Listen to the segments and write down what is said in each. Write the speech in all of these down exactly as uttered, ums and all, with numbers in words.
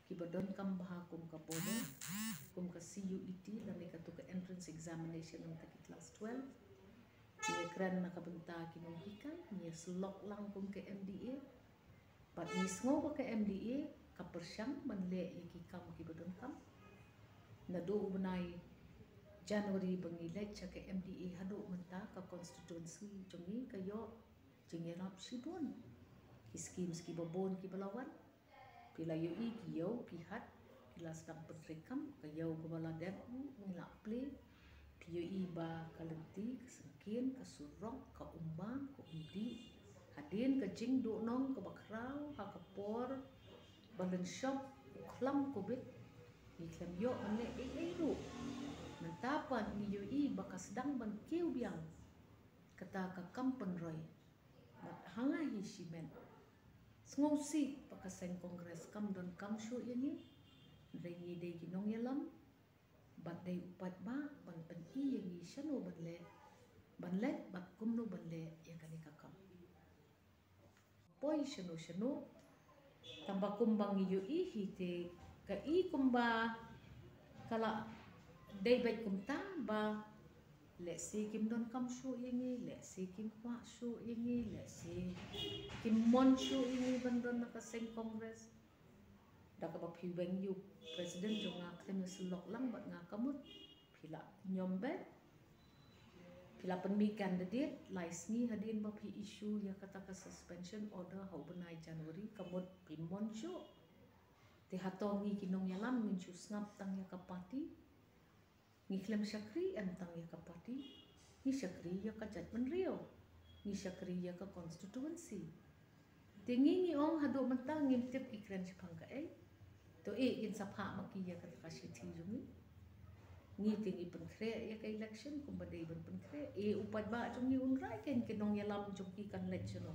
Kiba donkam bha kum ka board, kum ka C U E T lane katu ka entrance examination na ka bynta ki class twelve. Ngi ïakren na ka bynta ki nonghikai, ngi ïasyllok lang kum ka M D A. Bad ngi sngew ba ka M D A ka pyrshang ban leh ïa ki kam kiba donkam. Naduh u bnai January ba ngi leit sha ka M D A haduh mynta, ka constituency jong ngi ka ïoh jingïarap shibun. Ki schemes kiba bun kiba la wan. Phi la ïohi ki ïew ki hat ki la sdang pyntreikam, ka ïew kaba la dep ruh ngi la plie. Phi ïohi ba ka lynti, ka syngkien, ka surok, ka umba, ka umdih. Hadien ka jingduhnong kaba khraw ha ka por ba lynshop u khlam covid, ngi khlem ïoh ban leh ei ei ruh. Mynta pat ngi ïohi ba ka sdang ban kiew biang kata ka kam pynroi. Bad ha nga hi shimet, sngewsih ba ka seng Congress kam donkam shuh ïa ngi. Hynrei ngi dei ki nongïalam bad dei u paidbah ban pyni ïa ngi shano ban leh, ban leh bad kumno ban leh ïa kane ka kam. Poi shano shano, tang ba kumba ngi ïohi hi te, ka i kumba ka la dei beit kumta ba lehse kim donkam shuh ïa ngi, lehse kim kwah shuh ïa ngi, lehse kim mon shuh ïa ngi ban don na ka seng Congress. Da kaba phi weng ïa u president jong nga khlem ïasyllok lang bad nga ka mut, phi la ñiom beit. Phi la pynmih candidate lai sngi hadien ba phi issue ïa kata ka suspension order ha u bnai January, ka mut phim mon shuh. Te hato ngi ki nongïalam ngin shu sngap tang ïa ka party? Ngi khlem shakri em tang ïa ka party, ngi shakri ïa ka jaitbynriew, ngi shakri ïa ka constituency. Te ngi ngi ong haduh mynta ngim tip ki kren shaphang kaei. To eh, kin sa phah ma ki ïa kata ka shithi jong ngi. Ngi te ngi pynkhreh ïa ka election kumba dei ban pynkhreh. Eh, u paidbah jong ngi un rai kein ki nongïalam jong ki kan leit shano.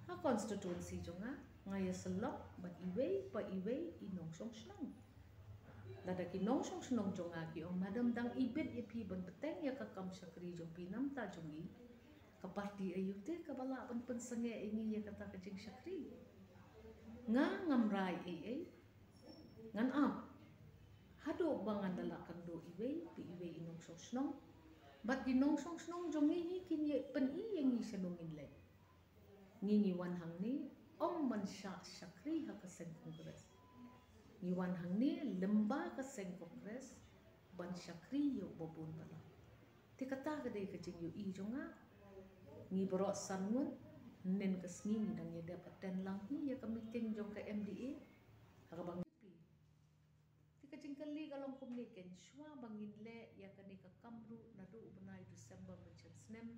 Ha constituency jong nga, nga ïasyllok bad iwei pa iwei i nongshong shnong. Lada ki nongshong shnong jong nga ki ong, madam, dang ibit ïa phi ban bteng ïa ka kam shakri jong phi na bynta jong ngi, ka party aïu te kaba lah ban pynsangeh ïa ngi ïa kata ka jingshakri? Nga ngam rai ei ei. Ngan ap haduh ba ngan da lah kynduh iwei pa iwei i nongshong shnong. Bad ki nongshong shnong jong ngi hi kin ïa pyni ïa ngi shano ngin leit. Ngi ngi wan hangne ym ban shah shakri ha ka seng Congress. Ngi wan hangne lyngba ka seng Congress ban shakri ïa u babun balang. Te kata ka dei ka jingïohi jong nga. Ngi baroh san ngut, hynnin ka sngi ngi dang ïa dep attend lang hi ïa ka meeting jong ka M D A ha kaba ngi Te ka jingkylli ka long kumne, kein shuwa ba ngin leh ïa kane ka kam ruh naduh u bnai December mynshem snem,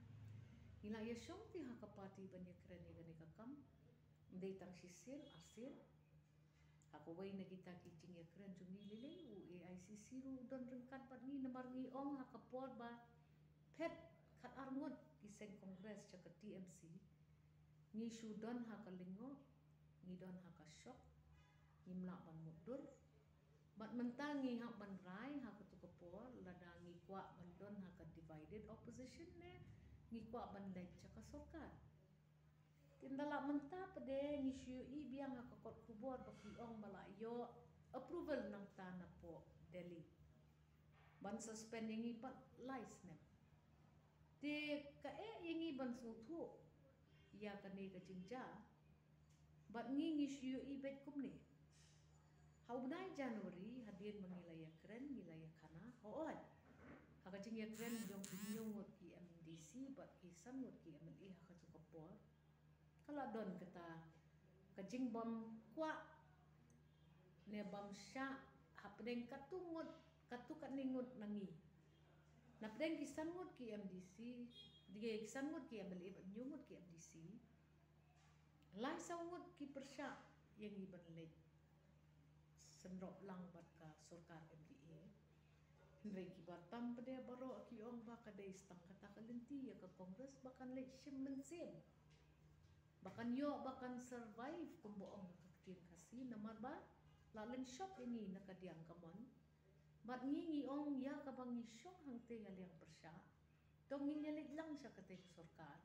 ngi la ïashong te ha ka party ban ïakren ïa kane ka kam? Ym dei tang shisien arsien. Ha kawei na kita ki jingïakren jong ngi lei lei, u A I C C ruh u don ryngkat bad ngi, namar ngi ong ha ka por ba phet khatar ngut ki seng Congress sha ka T M C, ngi shu don ha ka lyngngoh, ngi don ha ka shock, ngim lah ban mutdur. Bad mynta ngi hap ban rai ha katu ka por, lada ngi kwah ban don ha ka divided opposition ne ngi kwah ban leit sha ka sorkar. Te ynda la mynta pat de ngi shu ïohi biang ha ka kot khubor ba ki ong ba la ïoh approval nangta napoh Delhi ban suspend ïa ngi pat lai snem. Te kaei ïa ngi ban sngewthuh ïa kane ka jingjia? Bad ngi ngi shu ïohi beit kumne. Ha u bnai January hadien ba ngi la ïakren, ngi la ïakhana, hooid, ha ka jingïakren jong ki hynñiew ngut ki M D C bad ki san ngut ki M L A ha katu ka por, ka la don kata ka jingbym kwah ne bym shah hapdeng katu ngut, katu katne ngut na ngi. Napdeng ki san ngut ki M D C, ki san ngut ki M L A bad hynñiew ngut ki M D C, lai saw ngut ki pyrshah ïa ngi ban leit synrop lang bad ka sorkar M D A. Hynrei kiba tam pat de baroh ki ong ba ka dei tang kata ka lynti ïa ka Congress ba kan leit shim mynsiem, ba kan ïoh, ba kan survive, kumba ong ka ktien Khasi, namar ba la lynshop ïa ngi na ka diang ka mon. Bad ngi ngi ong ïa kaba ngi shong hangtei ha liang pyrshah, to ngin ïa leit lang sha katei ka sorkar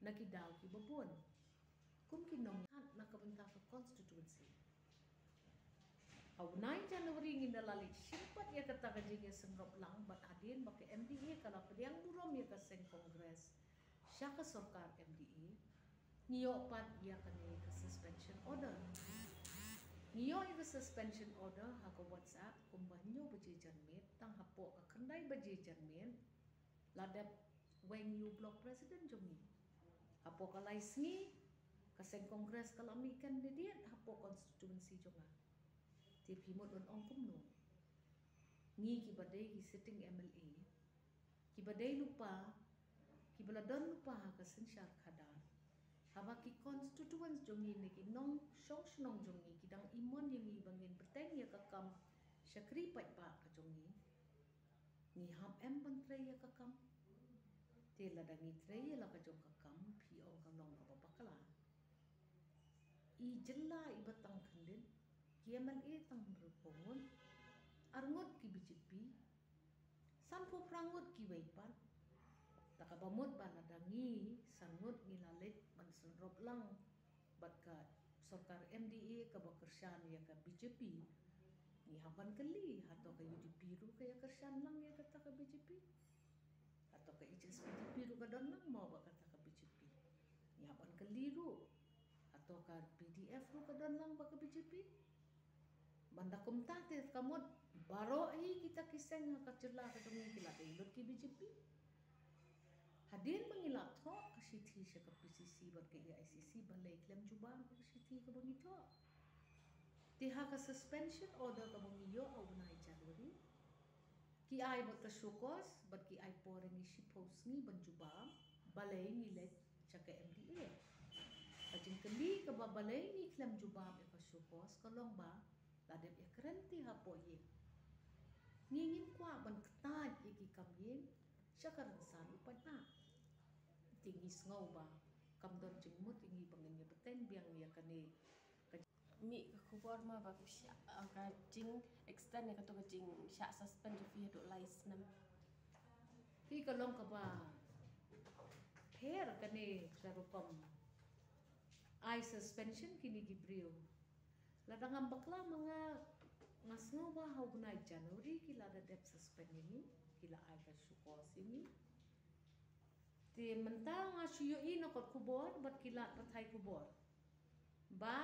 na ki daw kiba bun kum ki nongïalam na ka bynta ka constituency. Ha u nine January ngin da la leit shim pat ïa kata ka jingïaseng rop lang bad hadien ba ka M D A ka la pdiang burom ïa ka seng Congress sha ka sorkar M D A, ngi ïoh pat ïa kane ka suspension order. Ngi ïoh ïa ka suspension order ha ka WhatsApp kumba hynñiew baje janmiet, tang hapoh ka khyndai baje janmiet la dep weng ïa u block president jong ngi. Hapoh ka lai sngi ka seng Congress ka la mih candidate hapoh constituency jong nga. Te phi mut un ong kumno? Ngi kiba dei ki sitting M L A, kiba dei lypa, kiba la don lypa ha ka synshar khadar, haba ki constituents jong ngi ne ki nongshong shnong jong ngi ki dang imon ïa ngi ba ngin bteng ïa ka kam shakri paidbah ka jong ngi, ngi hap em ban trei ïa ka kam? Te lada ngi trei ïa la ka jong ka kam, phi ong ka long kaba bakla. I jylla iba tang khyndiat, ki M L A tang hynriewphew ngut, arngut ki B J P, sanphew phra ngut kiwei pat. Ta kaba mut ba lada ngi san ngut ngi la leit ban seng rop lang bad ka sorkar M D A kaba kyrshan ïa ka B J P, ngi hap ban kylli, hato ka U D P ruh ka ïakyrshan lang ïa kata ka B J P? Hato ka H S P D P ruh ka don lang mo bad kata ka B J P? Ngi hap ban kylli ruh, hato ka P D F ruh ka don lang bad ka B J P? Ban da kumta te ka mut baroh hi kita ki seng ha ka jylla ka jong ngi ki la dei lut ki B J P. Hadien ba ngi la thoh ka shithi sha ka P C C bad ka A I C C, balei khlem jubab ka shithi kaba ngi thoh? Te ha ka suspension order kaba ngi ïoh ha u bnai January, ki ai bad ka show cause bad ki ai por ïa ngi shiphew sngi ban jubab balei ngi leit sha ka M D A. Ka jingkylli kaba balei ngi khlem jubab ïa ka show cause ka long ba la dep ïakren te hapoh ïing. Ngi ngim kwah ban kyntait ïa ki kam ïing sha ka rynsan u paidbah. Te ngi sngew ba kam don jingmut ïa ngi ba ngin ïa bteng biang ïa kane ka mih ka khubor ma ba ka shah, ah, ka jing extend ïa kato ka jingshah suspend jong phi haduh lai snem. Te ka long kaba pher kane ka rukom ai suspension kine ki briew. Lada ngam bakla ma nga, nga sngew ba ha u bnai January ki la da dep suspend ïa ngi, ki la ai ka show cause ïa ngi. Te mynta nga shu ïohi na kot khubor bad ki la pathai khubor ba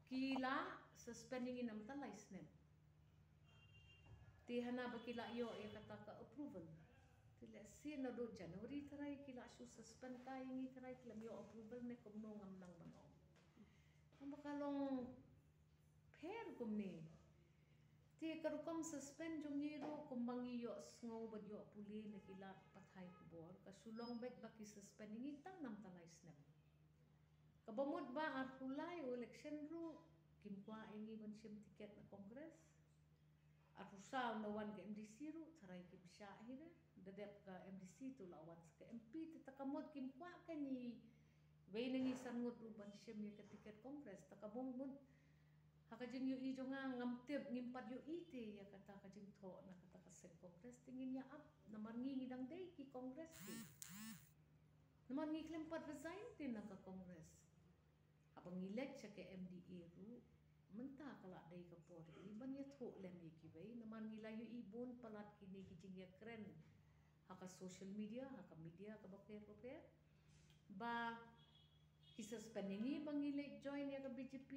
ki la suspend ïa ngi na mynta lai snem. Te hana ba ki la ïoh ïa kata ka approval. Te lehse naduh January tharai ki la shu suspend kai ïa ngi tharai, ki la ïoh approval ne kumno ngam nang ban ong. Namar ka long pher kumne. Te ka rukom suspend jong ngi ruh kumba ngi ïohsngew bad ïoh pule na ki lad pathai khubor, ka shu long beit ba ki suspend ïa ngi tang na mynta lai snem. Kaba mut ba arphew lai u election ruh kim kwah ïa ngi ban shim tiket na Congress. Arphew saw ynda wan ka M D C ruh tharai kim shah hi re. Da dep ka M D C to la wan sa ka M P, te ta ka mut kim kwah ka ngi wei na ngi san ngut ruh ban shim ïa ka tiket Congress. Ta kaba mut ha ka jingïohi jong nga ngam tip, ngim pat ïohi te ïa kata ka jingthoh na kata ka seng Congress te ngin ïa ap. Namar ngi ngi dang dei ki Congress te. Namar ngi khlem pat resign te na ka Congress. Haba ngi leit sha ka M D A ruh mynta ka la dei ka por ïa ngi ban ïathuh lem ïa kiwei, namar ngi la ïohi bun palat kine ki jingïakren ha ka social media, ha ka media kaba pher bapher, ba ki suspend ïa ngi ba ngi leit join ïa ka B J P.